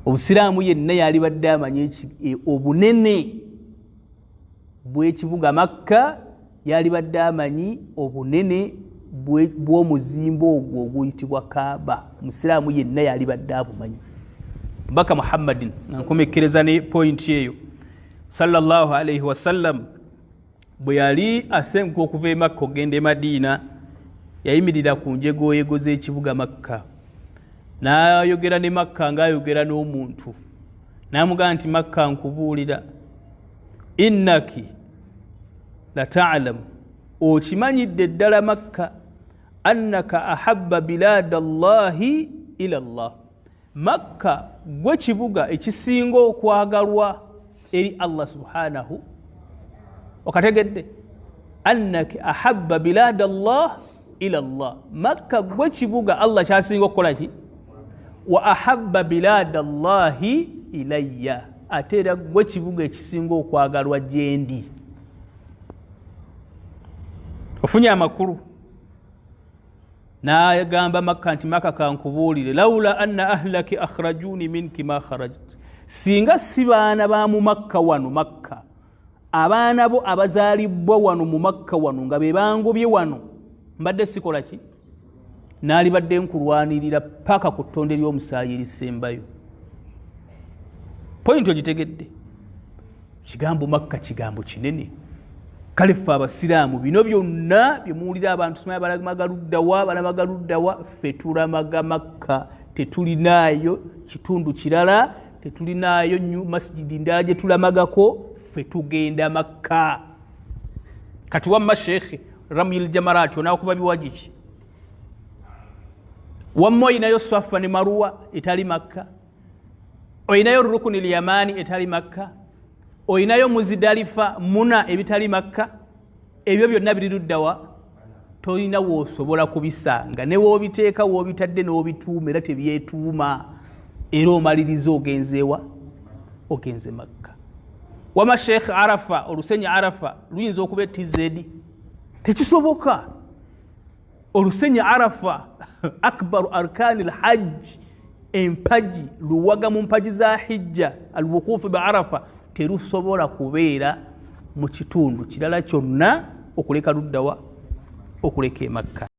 Obusiraamu yenna yalibadde amanyi obunene bw'ekibuga Makka, yalibadde amanyi obunene bw'omuzimbo ogwo oguyitibwa Kaaba. Omusiraamu yenna yalibadde abumanyi. Mbaka Muhammadin, nga nkomekkereza ne pointi eyo, sallallahu alaihi wasallam, bwe yali asenguka okuva e Makka okugenda e Madiina, yayimirira ku njegoyego z'ekibuga Makka n'ayogera ne Makka ng'ayogera n'omuntu, n'amugamba nti, "Makka, nkubuulira, innaki latalamu, okimanyidde ddala Makka, annaka ahabba bilada llahi ila llah, Makka gwe kibuga ekisinga okwagalwa eri Allah subhanahu." Okategedde? Annaki ahabba bilada llah ila llah, Makka gwe kibuga Allah kyasinga okukola ki? Wa ahabba bilada llahi ilayya, ate era gwe kibuga ekisinga okwagalwa gyendi. Ofunye amakulu? N'agamba Makka nti, "Makka, kankubuulire, laula anna ahlaki akhrajuni minki ma kharajt, singa si baana ba mu Makka wano, Makka, abaana bo abazaalibwa wano mu Makka wano nga be bangobye wano, mbadde sikola ki? Naalibadde nkulwanirira paka ku ttonde ly'omusaayi erisembayo." Pointi ogitegedde? Kigambo Makka kigambo kinene. Kale ffe abasiraamu, bino byonna byemuwulira abantu simanya balamaga luddawa, balamaga luddawa, ffe tulamaga Makka. Tetulinaayo kitundu kirala, tetulinaayo masjidi ndala gye tulamagako. Ffe tugenda Makka. Kati wamma sheekhe, ramyil jamarati onakuba biwagi ki? Wamma oyinayo Swafa ne Maruwa etali Makka? Oyinayo Rukuni Lyamani etali Makka? Oyinayo Muzidalifa, Muna ebitali Makka? Ebyo byonna biri luddawa? Tolina woosobola kubisanga. Ne woobiteeka, woobitadde n'obituuma, era tebyetuuma. Era omaliriza ogenzeewa? Ogenze Makka. Wama sheekh, Arafa, olusenyi Arafa luyinza okuba etizedi? Tekisoboka. Olusenyi Arafa, akbaru arkani lhajj, empagi luwaga mu mpagi za hijja, alwukufu be Arafa, terusobola kubeera mu kitundu kirala kyonna okuleka luddawa? Okuleka emakka.